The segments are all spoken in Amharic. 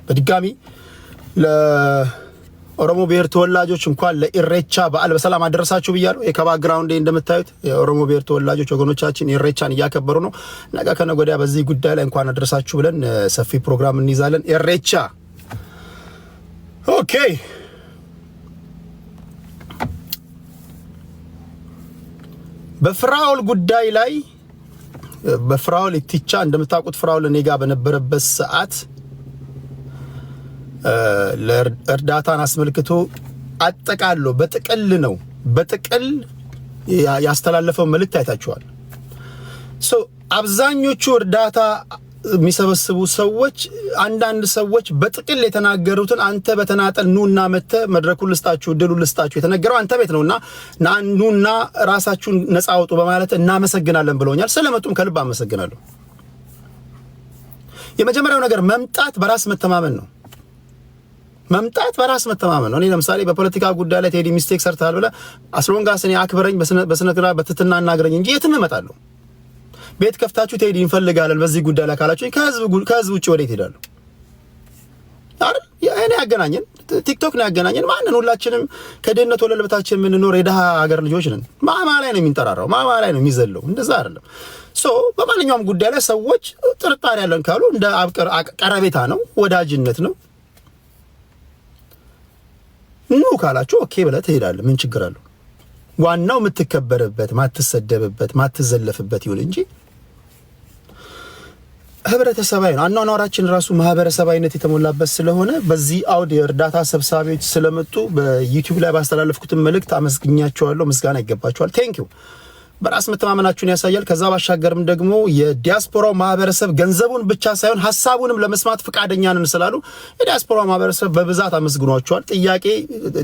በድጋሚ ለኦሮሞ ብሔር ተወላጆች እንኳን ለኢሬቻ በዓል በሰላም አደረሳችሁ ብያለሁ። ከ background እንደምታዩት የኦሮሞ ብሔር ተወላጆች ወገኖቻችን ኢሬቻን እያከበሩ ነው። ነገ ከነገ ወዲያ በዚህ ጉዳይ ላይ እንኳን አደረሳችሁ ብለን ሰፊ ፕሮግራም እንይዛለን። ኢሬቻ okay። በፍራኦል ጉዳይ ላይ በፍራኦል ኢቲቻ እንደምታውቁት ፍራኦል እኔ ጋር በነበረበት ሰዓት እርዳታን አስመልክቶ አጠቃሎ በጥቅል ነው በጥቅል ያስተላለፈው መልእክት አይታችኋል። So አብዛኞቹ እርዳታ የሚሰበስቡ ሰዎች አንዳንድ ሰዎች በጥቅል የተናገሩትን አንተ በተናጠል ኑና መተ መድረኩን ልስጣችሁ እድሉን ልስጣችሁ የተነገረው አንተ ቤት ነውና ኑና ራሳችሁን ነፃ አውጡ በማለት እናመሰግናለን ብለውኛል። ስለመጡም ከልብ አመሰግናለሁ። የመጀመሪያው ነገር መምጣት በራስ መተማመን ነው። መምጣት በራስ መተማመን ነው። እኔ ለምሳሌ በፖለቲካ ጉዳይ ላይ ቴዲ mistake ሰርተሃል ብለህ as long as እኔ አክብረኝ በስነ ስርዓት በትህትና አናግረኝ እንጂ የትም እመጣለሁ። ቤት ከፍታችሁ ቴዲ እንፈልጋለን በዚህ ጉዳይ ላይ ካላችሁ ከህዝብ ውጭ ወዴት እሄዳለሁ? አይደል? እኔ ያገናኘን ቲክቶክ ነው ያገናኘን። ማንን ሁላችንም ከድህነት ወለል በታች የምንኖር የድሃ ሀገር ልጆች ነን። ማማ ላይ ነው የሚንጠራራው፣ ማማ ላይ ነው የሚዘለው። እንደዛ አይደለም። So በማንኛውም ጉዳይ ላይ ሰዎች ጥርጣሬ ያለን ካሉ እንደ ቀረቤታ ነው፣ ወዳጅነት ነው። ኑ ካላችሁ okay ብለህ ትሄዳለህ። ምን ችግር አለው? ዋናው የምትከበርበት፣ ማትሰደብበት፣ ማትዘለፍበት ይሁን እንጂ ህብረተሰባዊ ነው። አኗኗራችን ራሱ ማህበረሰባዊነት የተሞላበት ስለሆነ በዚህ አውድ የእርዳታ ሰብሳቢዎች ስለመጡ በዩቲዩብ ላይ ባስተላለፍኩትን መልእክት አመስግኛቸዋለሁ። ምስጋና ይገባቸዋል። Thank you። በራስ መተማመናችሁን ያሳያል። ከዛ ባሻገርም ደግሞ የዲያስፖራው ማህበረሰብ ገንዘቡን ብቻ ሳይሆን ሀሳቡንም ለመስማት ፈቃደኛ ነን ስላሉ የዲያስፖራው ማህበረሰብ በብዛት አመስግኗቸዋል። ጥያቄ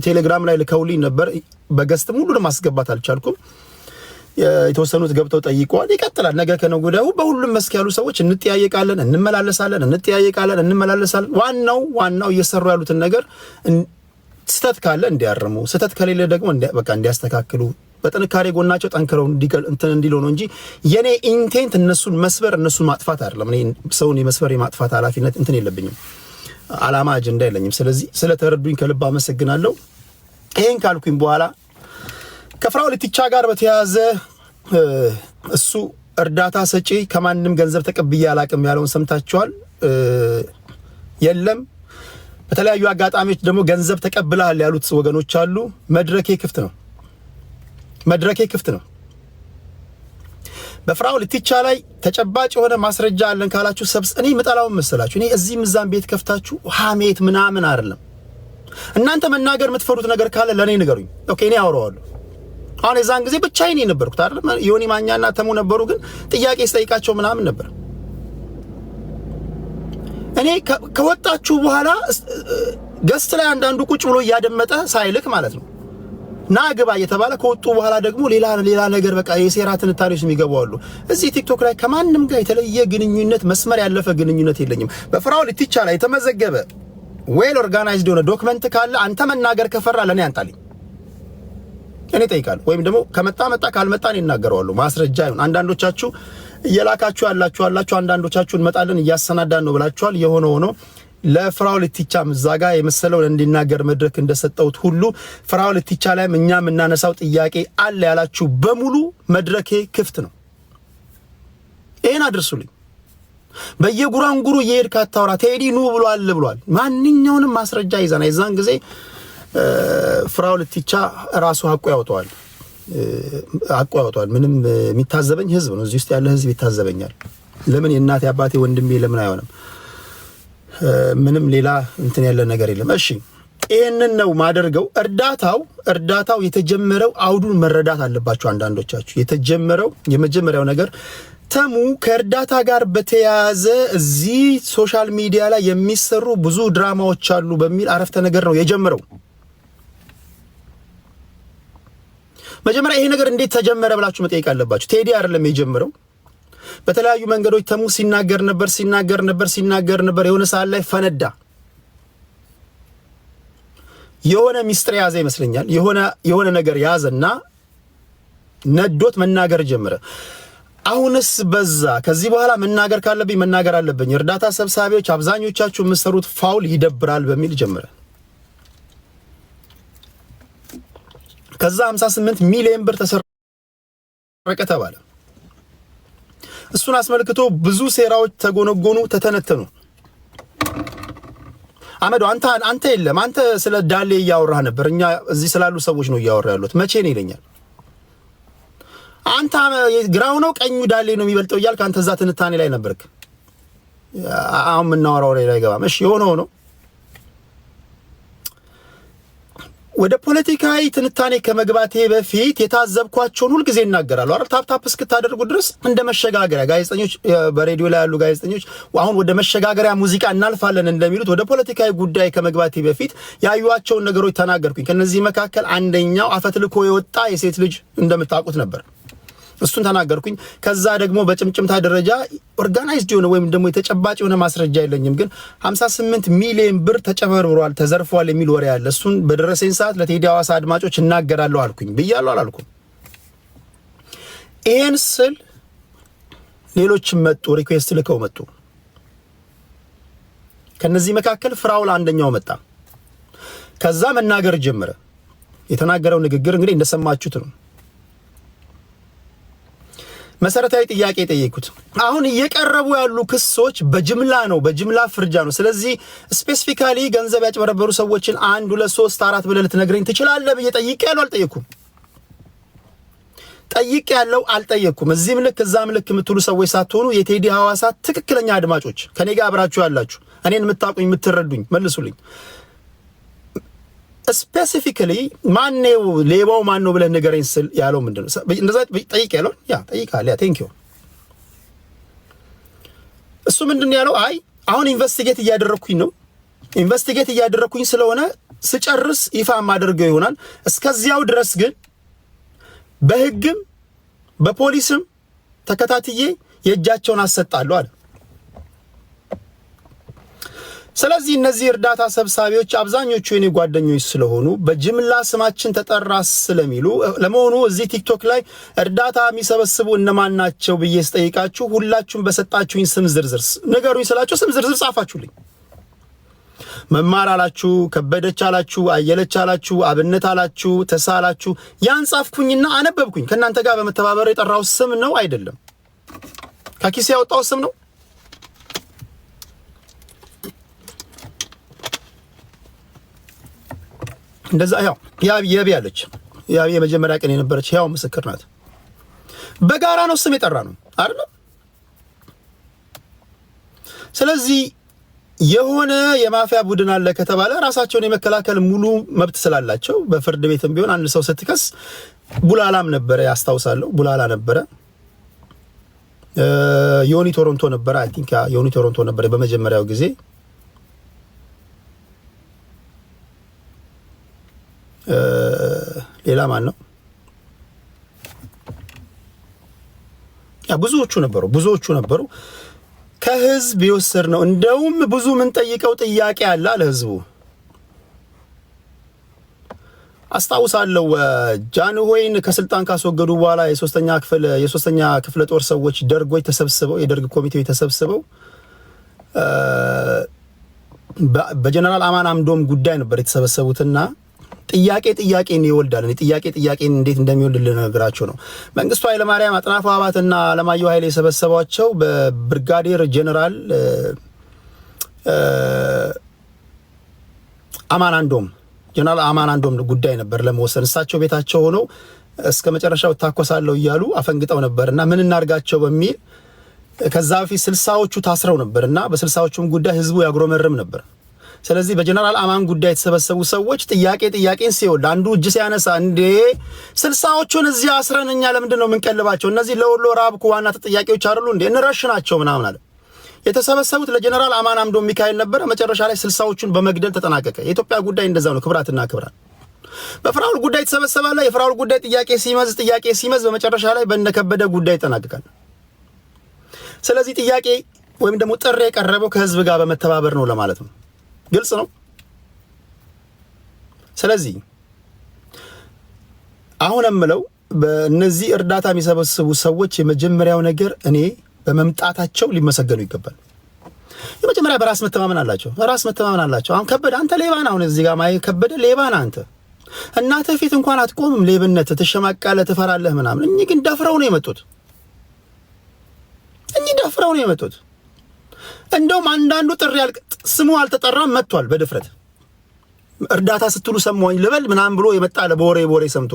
ቴሌግራም ላይ ልከውልኝ ነበር። በ guest ም ሁሉንም ማስገባት አልቻልኩም። የተወሰኑት ገብተው ጠይቀዋል። ይቀጥላል። ነገ ከነገ ወዲያ በሁሉም መስክ ያሉ ሰዎች እንጠያየቃለን፣ እንመላለሳለን፣ እንጠያየቃለን፣ እንመላለሳለን። ዋናው ዋናው እየሰሩ ያሉትን ነገር ስህተት ካለ እንዲያርሙ፣ ስህተት ከሌለ ደግሞ በቃ እንዲያስተካክሉ በጥንካሬ ጎናቸው ጠንክረው እንትን እንዲሉ ነው እንጂ የኔ intent እነሱን መስበር እነሱን ማጥፋት አይደለም። እኔ ሰውን የመስበር የማጥፋት ኃላፊነት እንትን የለብኝም፣ አላማ አጀንዳ የለኝም። ስለዚህ ስለተረዱኝ ከልብ አመሰግናለሁ። ይሄን ካልኩኝ በኋላ ከፍራኦል ኢቲቻ ጋር በተያያዘ እሱ እርዳታ ሰጪ ከማንም ገንዘብ ተቀብዬ አላቅም ያለውን ሰምታችኋል። የለም በተለያዩ አጋጣሚዎች ደግሞ ገንዘብ ተቀብለሃል ያሉት ወገኖች አሉ። መድረኬ ክፍት ነው። መድረኬ ክፍት ነው። በፍራኦል ኢቲቻ ላይ ተጨባጭ የሆነ ማስረጃ አለን ካላችሁ ሰብስ እኔ ምጠላውን መሰላችሁ። እኔ እዚህም እዛም ቤት ከፍታችሁ ሀሜት ምናምን አይደለም። እናንተ መናገር የምትፈሩት ነገር ካለ ለእኔ ንገሩኝ። Okay፣ እኔ አወራዋለሁ። አሁን የዛን ጊዜ ብቻዬን የነበርኩት አይደለም። ዮኒ ማኛና ተሙ ነበሩ፣ ግን ጥያቄ ስጠይቃቸው ምናምን ነበር። እኔ ከወጣችሁ በኋላ guest ላይ አንዳንዱ ቁጭ ብሎ እያደመጠ ሳይልክ ማለት ነው ና ግባ እየተባለ ከወጡ በኋላ ደግሞ ሌላ ሌላ ነገር በቃ የሴራ ትንታኔዎች የሚገቡ አሉ። እዚህ ቲክቶክ ላይ ከማንም ጋር የተለየ ግንኙነት መስመር ያለፈ ግንኙነት የለኝም። በፍራኦል ኢቲቻ ላይ የተመዘገበ well organized የሆነ document ካለ አንተ መናገር ከፈራ ለእኔ አንጣልኝ፣ እኔ እጠይቃለሁ። ወይም ደግሞ ከመጣ መጣ፣ ካልመጣ እኔ እናገረዋለሁ። ማስረጃ ይሁን። አንዳንዶቻችሁ እየላካችሁ ያላችሁ አላችሁ፣ አንዳንዶቻችሁ እንመጣለን እያሰናዳን ነው ብላችኋል። የሆነ ሆኖ ለፍራኦል ኢቲቻም እዛ ጋ የመሰለውን እንዲናገር መድረክ እንደሰጠሁት ሁሉ ፍራኦል ኢቲቻ ላይም እኛ የምናነሳው ጥያቄ አለ ያላችሁ በሙሉ መድረኬ ክፍት ነው። ይሄን አድርሱልኝ። በየጉራንጉሩ እየሄድክ አታውራ። ቴዲ ኑ ብሏል ብሏል። ማንኛውንም ማስረጃ ይዘና የዛን ጊዜ ፍራኦል ኢቲቻ ራሱ ሀቁ ያወጣዋል፣ ሀቁ ያወጣዋል። ምንም የሚታዘበኝ ህዝብ ነው። እዚህ ውስጥ ያለ ህዝብ ይታዘበኛል። ለምን የእናቴ አባቴ ወንድሜ ለምን አይሆንም? ምንም ሌላ እንትን ያለ ነገር የለም። እሺ ይህንን ነው ማደርገው። እርዳታው የተጀመረው አውዱን መረዳት አለባችሁ። አንዳንዶቻችሁ የተጀመረው የመጀመሪያው ነገር ተሙ ከእርዳታ ጋር በተያያዘ እዚህ social media ላይ የሚሰሩ ብዙ ድራማዎች አሉ በሚል አረፍተ ነገር ነው የጀመረው። መጀመሪያ ይሄ ነገር እንዴት ተጀመረ ብላችሁ መጠየቅ አለባችሁ። ቴዲ አይደለም የጀመረው። በተለያዩ መንገዶች ተሙ ሲናገር ነበር ሲናገር ነበር ሲናገር ነበር። የሆነ ሰዓት ላይ ፈነዳ። የሆነ ሚስጥር የያዘ ይመስለኛል። የሆነ ነገር ያዘና ነዶት መናገር ጀመረ። አሁንስ በዛ። ከዚህ በኋላ መናገር ካለብኝ መናገር አለብኝ። እርዳታ ሰብሳቢዎች አብዛኞቻችሁ የምትሰሩት foul ይደብራል በሚል ጀመረ። ከዛ 58 ሚሊዮን ብር ተሰረቀ ተባለ። እሱን አስመልክቶ ብዙ ሴራዎች ተጎነጎኑ፣ ተተነተኑ። አመዶ አንተ የለም፣ አንተ ስለ ዳሌ እያወራህ ነበር። እኛ እዚህ ስላሉ ሰዎች ነው እያወራ ያሉት። መቼ ነው ይለኛል። አንተ ግራው ነው ቀኙ ዳሌ ነው የሚበልጠው እያልክ አንተ እዛ ትንታኔ ላይ ነበርክ። አሁን የምናወራው ላይ አይገባም። እሺ፣ የሆነ ሆኖ ወደ ፖለቲካዊ ትንታኔ ከመግባቴ በፊት የታዘብኳቸውን ሁልጊዜ እናገራለሁ አይደል? Tap tap እስክታደርጉ ድረስ እንደ መሸጋገሪያ ጋዜጠኞች፣ በሬዲዮ ላይ ያሉ ጋዜጠኞች አሁን ወደ መሸጋገሪያ ሙዚቃ እናልፋለን እንደሚሉት ወደ ፖለቲካዊ ጉዳይ ከመግባቴ በፊት ያዩዋቸውን ነገሮች ተናገርኩኝ። ከነዚህ መካከል አንደኛው አፈትልኮ የወጣ የሴት ልጅ እንደምታውቁት ነበር። እሱን ተናገርኩኝ። ከዛ ደግሞ በጭምጭምታ ደረጃ organized የሆነ ወይም ደግሞ የተጨባጭ የሆነ ማስረጃ የለኝም፣ ግን 58 ሚሊዮን ብር ተጨበርብሯል፣ ተዘርፏል የሚል ወሬ አለ። እሱን በደረሰኝ ሰዓት ለቴዲ ሐዋሳ አድማጮች እናገራለሁ አልኩኝ። ብያለሁ አላልኩም? ይሄን ስል ሌሎችም መጡ፣ request ልከው መጡ። ከነዚህ መካከል ፍራውል አንደኛው መጣ። ከዛ መናገር ጀመረ። የተናገረው ንግግር እንግዲህ እንደሰማችሁት ነው። መሰረታዊ ጥያቄ የጠየኩት አሁን እየቀረቡ ያሉ ክሶች በጅምላ ነው፣ በጅምላ ፍርጃ ነው። ስለዚህ specifically ገንዘብ ያጭበረበሩ ሰዎችን አንድ፣ ሁለት፣ ሶስት፣ አራት ብለህ ልትነግረኝ ትችላለህ ብዬ ጠይቄያለሁ። አልጠየኩም? ጠይቄያለሁ፣ አልጠየኩም። እዚህም ልክ እዛም ልክ የምትሉ ሰዎች ሳትሆኑ የቴዲ ሐዋሳ ትክክለኛ አድማጮች ከኔ ጋር አብራችሁ ያላችሁ፣ እኔን የምታውቁኝ፣ የምትረዱኝ መልሱልኝ። Specifically ማነው ሌባው ማን ነው ብለህ ንገረኝ ስል ያለው ምንድን ነው? እንደዛ ጠይቅ ያለው yeah ጠይቃል። Yeah, thank you። እሱ ምንድን ነው ያለው? አይ፣ አሁን investigate እያደረግኩኝ ነው። Investigate እያደረግኩኝ ስለሆነ ስጨርስ ይፋ የማደርገው ይሆናል። እስከዚያው ድረስ ግን በህግም በፖሊስም ተከታትዬ የእጃቸውን አሰጣለሁ አለ። ስለዚህ እነዚህ እርዳታ ሰብሳቢዎች አብዛኞቹ የኔ ጓደኞች ስለሆኑ በጅምላ ስማችን ተጠራ ስለሚሉ፣ ለመሆኑ እዚህ ቲክቶክ ላይ እርዳታ የሚሰበስቡ እነማን ናቸው ብዬ ስጠይቃችሁ ሁላችሁም በሰጣችሁኝ ስም ዝርዝር ንገሩኝ ስላችሁ ስም ዝርዝር ጻፋችሁልኝ። መማር አላችሁ፣ ከበደች አላችሁ፣ አየለች አላችሁ፣ አብነት አላችሁ፣ ተሳ አላችሁ። ያን ጻፍኩኝና አነበብኩኝ። ከእናንተ ጋር በመተባበር የጠራው ስም ነው አይደለም? ከኪሴ ያወጣው ስም ነው? እንደዛ ያው የቢ አለች። ያ የመጀመሪያ ቀን የነበረች ያው ምስክር ናት። በጋራ ነው ስም የጠራ ነው አይደል? ስለዚህ የሆነ የማፊያ ቡድን አለ ከተባለ ራሳቸውን የመከላከል ሙሉ መብት ስላላቸው በፍርድ ቤትም ቢሆን አንድ ሰው ስትከስ ቡላላም ነበረ፣ ያስታውሳለሁ። ቡላላ ነበረ፣ ዮኒ ቶሮንቶ ነበረ። I think ዮኒ ቶሮንቶ ነበረ በመጀመሪያው ጊዜ። ሌላ ማን ነው? Yeah፣ ብዙዎቹ ነበሩ፣ ብዙዎቹ ነበሩ። ከህዝብ የወሰድ ነው። እንደውም ብዙ የምንጠይቀው ጥያቄ አለ አለ ህዝቡ። አስታውሳለሁ፣ ጃንሆይን ከስልጣን ካስወገዱ በኋላ የሶስተኛ ክፍለ ጦር ሰዎች፣ ደርጎች ተሰብስበው፣ የደርግ ኮሚቴዎች ተሰብስበው በጀነራል አማን አምዶም ጉዳይ ነበር የተሰበሰቡትና ጥያቄ ጥያቄን ይወልዳል። እኔ ጥያቄ ጥያቄን እንዴት እንደሚወልድ ልነግራቸው ነው። መንግስቱ ኃይለማርያም አጥናፉ አባትና አለማየሁ ኃይሌ የሰበሰቧቸው በብርጋዴር ጀነራል አማን አንዶም፣ ጀነራል አማን አንዶም ጉዳይ ነበር ለመወሰን። እሳቸው ቤታቸው ሆነው እስከ መጨረሻው እታኮሳለሁ እያሉ አፈንግጠው ነበር እና ምን እናርጋቸው በሚል፣ ከዛ በፊት 60ዎቹ ታስረው ነበር እና በ60ዎቹም ጉዳይ ህዝቡ ያጉረመርም ነበር። ስለዚህ በጀነራል አማን ጉዳይ የተሰበሰቡ ሰዎች ጥያቄ ጥያቄን ሲወልድ አንዱ እጅ ሲያነሳ፣ እንዴ፣ 60ዎቹን እዚህ አስረን እኛ ለምንድን ነው የምንቀልባቸው? እነዚህ ለወሎ ረሃብ እኮ ዋና ተጠያቂዎች አይደሉ እንዴ? እንረሽናቸው ምናምን አለ። የተሰበሰቡት ለጀነራል አማን አምዶም ሚካኤል ነበረ። መጨረሻ ላይ 60ዎቹን በመግደል ተጠናቀቀ። የኢትዮጵያ ጉዳይ እንደዛ ነው። ክብራትና ክብራት፣ በፍራውል ጉዳይ ተሰበሰባለ። የፍራውል ጉዳይ ጥያቄ ሲመዝ፣ ጥያቄ ሲመዝ በመጨረሻ ላይ በነከበደ ጉዳይ ይጠናቀቃል። ስለዚህ ጥያቄ ወይም ደግሞ ጥሪ የቀረበው ከህዝብ ጋር በመተባበር ነው ለማለት ነው። ግልጽ ነው። ስለዚህ አሁን የምለው በእነዚህ እርዳታ የሚሰበስቡ ሰዎች የመጀመሪያው ነገር እኔ በመምጣታቸው ሊመሰገኑ ይገባል። የመጀመሪያ በራስ መተማመን አላቸው። በራስ መተማመን አላቸው። አሁን ከበደ አንተ ሌባ ነህ። አሁን እዚህ ጋር ማየ ከበደ ሌባ ነህ አንተ። እናትህ ፊት እንኳን አትቆምም። ሌብነት ትሸማቃለህ፣ ትፈራለህ ምናምን። እኚህ ግን ደፍረው ነው የመጡት። እኚህ ደፍረው ነው የመጡት። እንደውም አንዳንዱ ጥሪ ስሙ አልተጠራም መጥቷል በድፍረት። እርዳታ ስትሉ ሰማሁኝ ልበል ምናምን ብሎ የመጣ አለ። በወሬ በወሬ ሰምቶ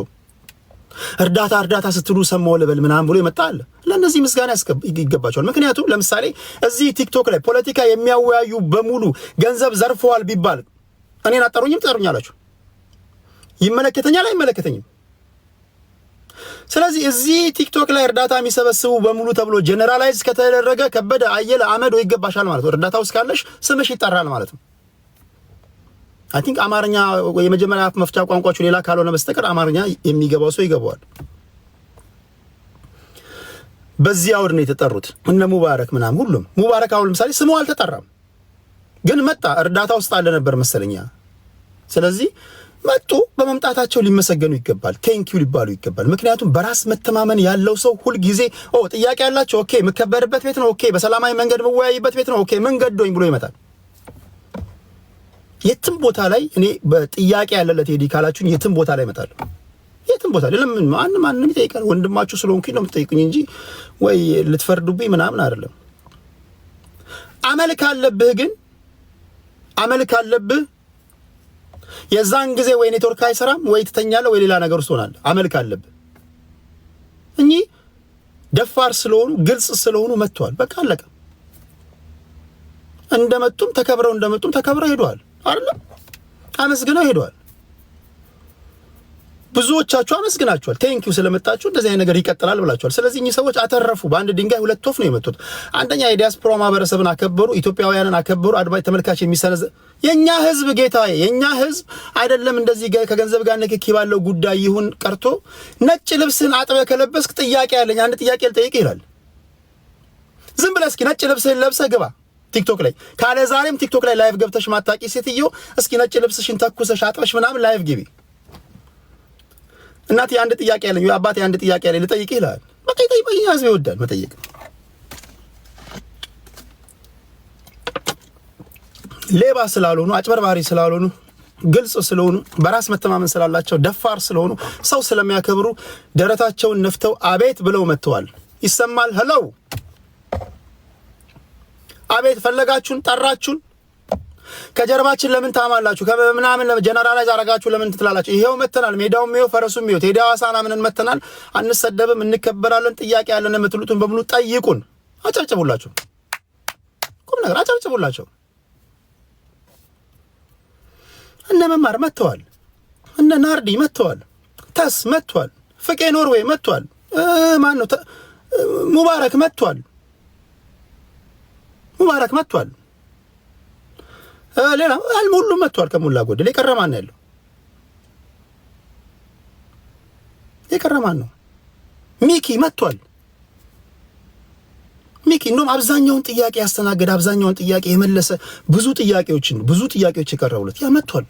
እርዳታ እርዳታ ስትሉ ሰማሁ ልበል ምናምን ብሎ የመጣ አለ። ለእነዚህ ምስጋና ይገባቸዋል። ምክንያቱም ለምሳሌ እዚህ ቲክቶክ ላይ ፖለቲካ የሚያወያዩ በሙሉ ገንዘብ ዘርፈዋል ቢባል እኔን አጠሩኝም ትጠሩኛላችሁ። ይመለከተኛል አይመለከተኝም? ስለዚህ እዚህ ቲክቶክ ላይ እርዳታ የሚሰበስቡ በሙሉ ተብሎ generalize ከተደረገ ከበደ አየለ አመዶ ይገባሻል ማለት ነው። እርዳታ ውስጥ ካለሽ ስምሽ ይጠራል ማለት ነው። I think አማርኛ የመጀመሪያ አፍ መፍቻ ቋንቋችሁ ሌላ ካልሆነ በስተቀር አማርኛ የሚገባው ሰው ይገባዋል። በዚህ አውድ ነው የተጠሩት እነ ሙባረክ ምናምን ሁሉም። ሙባረክ አሁን ለምሳሌ ስሙ አልተጠራም፣ ግን መጣ። እርዳታ ውስጥ አለ ነበር መሰለኛ። ስለዚህ መጡ። በመምጣታቸው ሊመሰገኑ ይገባል። Thank you ሊባሉ ይገባል። ምክንያቱም በራስ መተማመን ያለው ሰው ሁልጊዜ ኦ ጥያቄ ያላቸው okay፣ የምከበርበት ቤት ነው፣ okay፣ በሰላማዊ መንገድ የምወያይበት ቤት ነው፣ okay፣ ምን ገዶኝ ብሎ ይመጣል። የትም ቦታ ላይ እኔ በጥያቄ ያለለት ቴዲ ካላችሁኝ የትም ቦታ ላይ እመጣለሁ። የትም ቦታ ላይ ለምን ማንም ማንም ይጠይቃል። ወንድማችሁ ስለሆንኩኝ ነው የምትጠይቁኝ እንጂ ወይ ልትፈርዱብኝ ምናምን አይደለም። አመል ካለብህ ግን አመል ካለብህ የዛን ጊዜ ወይ ኔትወርክ አይሰራም ወይ ትተኛለህ ወይ ሌላ ነገር ውስጥ ሆናለህ። አመል ካለብህ እኚህ ደፋር ስለሆኑ ግልጽ ስለሆኑ መጥተዋል። በቃ አለቀ። እንደመጡም ተከብረው እንደመጡም ተከብረው ሄደዋል። አይደለም አመስግነው ሄደዋል። ብዙዎቻችሁ አመስግናችኋል። Thank you ስለመጣችሁ እንደዚህ አይነት ነገር ይቀጥላል ብላችኋል። ስለዚህ እኚህ ሰዎች አተረፉ። በአንድ ድንጋይ ሁለት ወፍ ነው የመጡት። አንደኛ የዲያስፖራ ማህበረሰብን አከበሩ፣ ኢትዮጵያውያንን አከበሩ። አድማጭ ተመልካች የሚሰነዘ የኛ ህዝብ ጌታዬ፣ የኛ ህዝብ አይደለም እንደዚህ ከገንዘብ ጋር ንክኪ ባለው ጉዳይ ይሁን ቀርቶ ነጭ ልብስን አጥበህ ከለበስክ ጥያቄ ያለኝ አንድ ጥያቄ ልጠይቅ ይላል። ዝም ብለህ እስኪ ነጭ ልብስህን ለብሰህ ግባ ቲክቶክ ላይ ካለ ዛሬም ቲክቶክ ላይ live ገብተሽ ማታቂ ሴትዮ እስኪ ነጭ ልብስሽን ተኩሰሽ አጥበሽ ምናምን live ግቢ። እናቴ አንድ ጥያቄ ያለኝ ወይ አባቴ አንድ ጥያቄ ያለኝ ልጠይቅህ ይላል። በቃ ይጠይቀኝ። ህዝብ ይወዳል መጠየቅ። ሌባ ስላልሆኑ፣ አጭበርባሪ ስላልሆኑ፣ ግልጽ ስለሆኑ፣ በራስ መተማመን ስላላቸው፣ ደፋር ስለሆኑ፣ ሰው ስለሚያከብሩ ደረታቸውን ነፍተው አቤት ብለው መጥተዋል። ይሰማል። Hello አቤት፣ ፈለጋችሁን፣ ጠራችሁን፣ ከጀርባችን ለምን ታማላችሁ? ከምናምን ለምን generalize አረጋችሁ? ለምን ትላላችሁ? ይሄው መተናል። ሜዳውም ይሄው ፈረሱም ይሄው ቴዲ ሐዋሳና ምንን መተናል። አንሰደብም፣ እንከበራለን። ጥያቄ ያለን የምትሉትን በሙሉ ጠይቁን። አጨብጭቡላቸው። ቁም ነገር አጨብጭቡላቸው። እነ መማር መጥተዋል። እነ ናርዲ መጥተዋል። ተስ መጥቷል። ፍቄ ኖርዌይ መጥቷል። ማን ነው ሙባረክ መጥቷል። ሙባረክ መጥቷል። ሌላ ሁሉም መጥቷል። ከሞላ ጎደል የቀረ ማን ያለው? የቀረ ማን ነው? ሚኪ መጥቷል። ሚኪ እንደውም አብዛኛውን ጥያቄ ያስተናገደ አብዛኛውን ጥያቄ የመለሰ ብዙ ጥያቄዎችን ብዙ ጥያቄዎች የቀረቡለት ያ መጥቷል።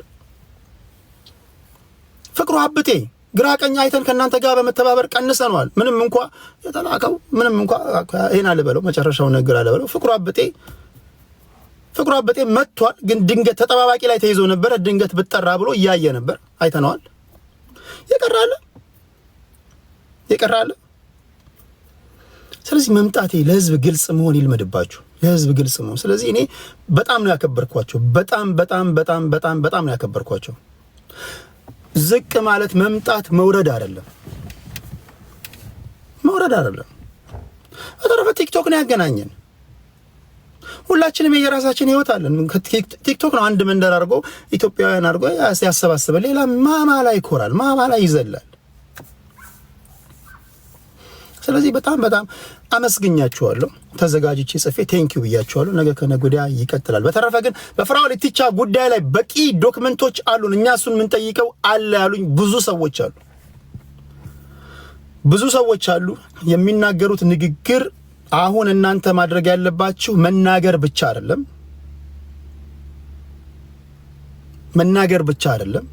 ፍቅሩ አብቴ ግራ ቀኝ አይተን ከእናንተ ጋር በመተባበር ቀንሰነዋል። ምንም እንኳ የተላከው ምንም እንኳ ይሄን አልበለው መጨረሻውን ነገር አልበለው ፍቅሩ አብጤ ፍቅሩ አበጤ መጥቷል። ግን ድንገት ተጠባባቂ ላይ ተይዞ ነበረ። ድንገት ብጠራ ብሎ እያየ ነበር፣ አይተነዋል። የቀረ አለ የቀረ አለ። ስለዚህ መምጣቴ ለህዝብ ግልጽ መሆን ይልመድባችሁ፣ ለህዝብ ግልጽ መሆን። ስለዚህ እኔ በጣም ነው ያከበርኳቸው። በጣም በጣም በጣም በጣም በጣም ነው ያከበርኳቸው። ዝቅ ማለት መምጣት መውረድ አይደለም፣ መውረድ አይደለም። በተረፈ ቲክቶክ ነው ያገናኘን። ሁላችንም የየራሳችን ህይወት አለን። ቲክቶክ ነው አንድ መንደር አድርጎ ኢትዮጵያውያን አድርጎ ያሰባስበ። ሌላ ማማ ላይ ይኮራል፣ ማማ ላይ ይዘላል። ስለዚህ በጣም በጣም አመስግኛችኋለሁ። ተዘጋጅቼ ጽፌ thank you ብያችኋለሁ። ነገ ከነገ ወዲያ ይቀጥላል። በተረፈ ግን በፍራኦል ኢቲቻ ጉዳይ ላይ በቂ document ኦች አሉን። እኛ እሱን የምንጠይቀው አለ ያሉኝ ብዙ ሰዎች አሉ። ብዙ ሰዎች አሉ። የሚናገሩት ንግግር አሁን እናንተ ማድረግ ያለባችሁ መናገር ብቻ አይደለም፣ መናገር ብቻ አይደለም።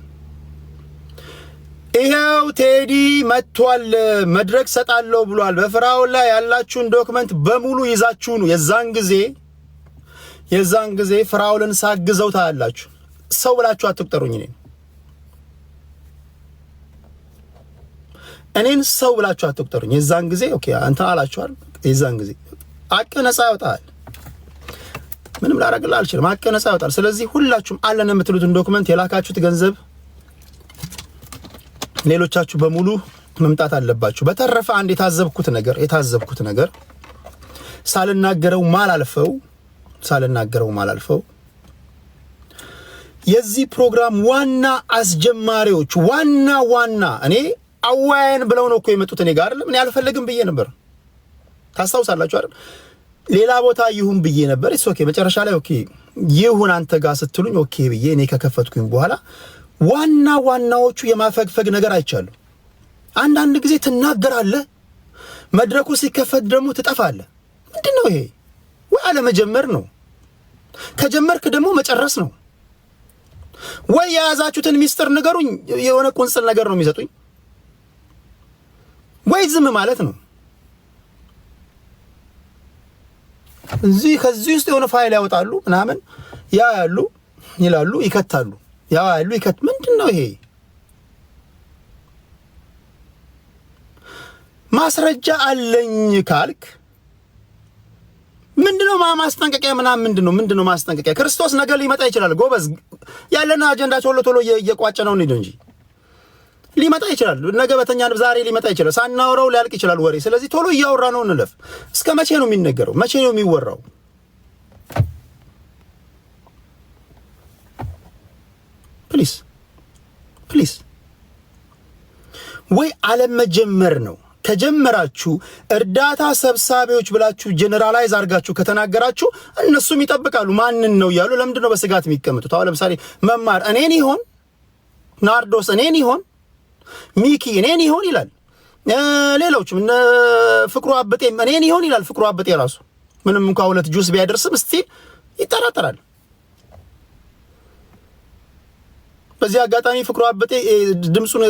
ይኸው ቴዲ መጥቷል፣ መድረክ ሰጣለሁ ብሏል። በፍራኦል ላይ ያላችሁን document በሙሉ ይዛችሁ ነው። የዛን ጊዜ ፍራኦልን ሳግዘው ታያላችሁ። ሰው ብላችሁ አትቁጠሩኝ። እኔን ሰው ብላችሁ አትቁጠሩኝ። የዛን ጊዜ okay አንተ አላችኋል። የዛን ጊዜ አቅ ነፃ ያወጣል። ምንም ላደርግልህ አልችልም። አቅ ነፃ ያወጣል። ስለዚህ ሁላችሁም አለን የምትሉትን document፣ የላካችሁት ገንዘብ፣ ሌሎቻችሁ በሙሉ መምጣት አለባችሁ። በተረፈ አንድ የታዘብኩት ነገር ሳልናገረው ማላልፈው የዚህ ፕሮግራም ዋና አስጀማሪዎች፣ ዋና ዋና እኔ አወያየን ብለው ነው እኮ የመጡት እኔ ጋር፣ አይደለም። እኔ አልፈልግም ብዬ ነበር። ታስታውሳላችሁ አይደል? ሌላ ቦታ ይሁን ብዬ ነበር። It's okay። መጨረሻ ላይ okay ይሁን አንተ ጋር ስትሉኝ okay ብዬ እኔ ከከፈትኩኝ በኋላ ዋና ዋናዎቹ የማፈግፈግ ነገር አይቻሉ። አንዳንድ ጊዜ ትናገራለህ፣ መድረኩ ሲከፈት ደግሞ ትጠፋለህ። ምንድን ነው ይሄ? ወይ አለመጀመር ነው። ከጀመርክ ደግሞ መጨረስ ነው። ወይ የያዛችሁትን ሚስጥር ንገሩኝ፣ የሆነ ቁንጽል ነገር ነው የሚሰጡኝ፣ ወይ ዝም ማለት ነው። እዚህ ከዚህ ውስጥ የሆነ ፋይል ያወጣሉ ምናምን፣ ያ ያሉ ይላሉ፣ ይከታሉ፣ ያ ያሉ ይከት። ምንድን ነው ይሄ? ማስረጃ አለኝ ካልክ ምንድነው ማስጠንቀቂያ ምናምን? ምንድነው ማስጠንቀቂያ? ክርስቶስ ነገ ሊመጣ ይችላል። ጎበዝ፣ ያለን አጀንዳ ቶሎ ቶሎ እየቋጨ ነው እንጂ ሊመጣ ይችላል። ነገ በተኛ ዛሬ ሊመጣ ይችላል። ሳናወራው ሊያልቅ ይችላል ወሬ። ስለዚህ ቶሎ እያወራ ነው እንለፍ። እስከ መቼ ነው የሚነገረው? መቼ ነው የሚወራው? Please, please፣ ወይ አለመጀመር ነው። ከጀመራችሁ እርዳታ ሰብሳቢዎች ብላችሁ generalize አድርጋችሁ ከተናገራችሁ እነሱም ይጠብቃሉ። ማንን ነው እያሉ ለምንድን ነው በስጋት የሚቀመጡት? አሁን ለምሳሌ መማር እኔን ይሆን፣ ናርዶስ እኔን ይሆን፣ ሚኪ እኔን ይሆን ይላል። ሌሎችም እነ ፍቅሩ አብጤም እኔን ይሆን ይላል። ፍቅሩ አብጤ ራሱ ምንም እንኳ ሁለት ጁስ ቢያደርስም still ይጠራጠራል። በዚህ አጋጣሚ ፍቅሩ አብጤ ድምፁን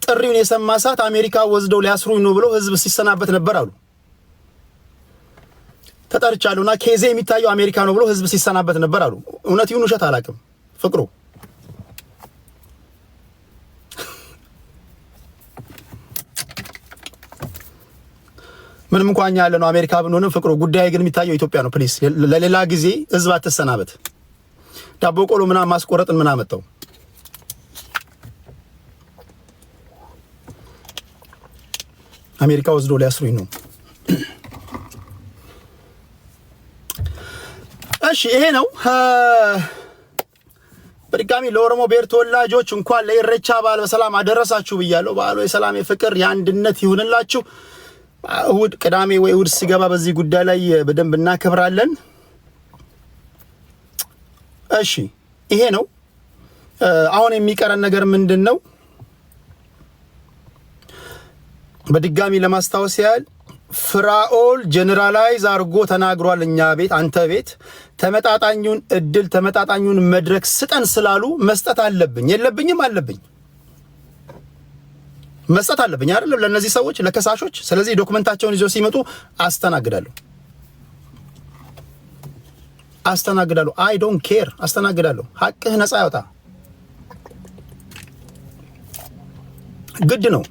ጥሪውን የሰማ ሰዓት አሜሪካ ወስደው ሊያስሩኝ ነው ብሎ ህዝብ ሲሰናበት ነበር አሉ። ተጠርቻለሁና case ኤ የሚታየው አሜሪካ ነው ብሎ ህዝብ ሲሰናበት ነበር አሉ። እውነት ይሁን ውሸት አላውቅም። ፍቅሩ ምንም እንኳን እኛ ያለነው አሜሪካ ብንሆንም ፍቅሩ ጉዳይ ግን የሚታየው ኢትዮጵያ ነው። Please፣ ለሌላ ጊዜ ህዝብ አትሰናበት። ዳቦ ቆሎ ምናምን ማስቆረጥን ምን አመጣው? አሜሪካ ወስዶ ሊያስሩኝ ነው። እሺ፣ ይሄ ነው። በድጋሚ ለኦሮሞ ብሔር ተወላጆች እንኳን ለኢሬቻ በዓል በሰላም አደረሳችሁ ብያለሁ። በዓሉ የሰላም፣ የፍቅር፣ የአንድነት ይሁንላችሁ። እሁድ፣ ቅዳሜ ወይ እሁድ ሲገባ በዚህ ጉዳይ ላይ በደንብ እናከብራለን። እሺ፣ ይሄ ነው። አሁን የሚቀረን ነገር ምንድን ነው? በድጋሚ ለማስታወስ ያህል ፍራኦል generalize አድርጎ ተናግሯል። እኛ ቤት፣ አንተ ቤት ተመጣጣኙን እድል ተመጣጣኙን መድረክ ስጠን ስላሉ መስጠት አለብኝ። የለብኝም፣ አለብኝ፣ መስጠት አለብኝ አይደለም ለእነዚህ ሰዎች፣ ለከሳሾች። ስለዚህ document ኣቸውን ይዘው ሲመጡ አስተናግዳለሁ አስተናግዳለሁ። I don't care፣ አስተናግዳለሁ። ሀቅህ ነፃ ያወጣ ግድ ነው።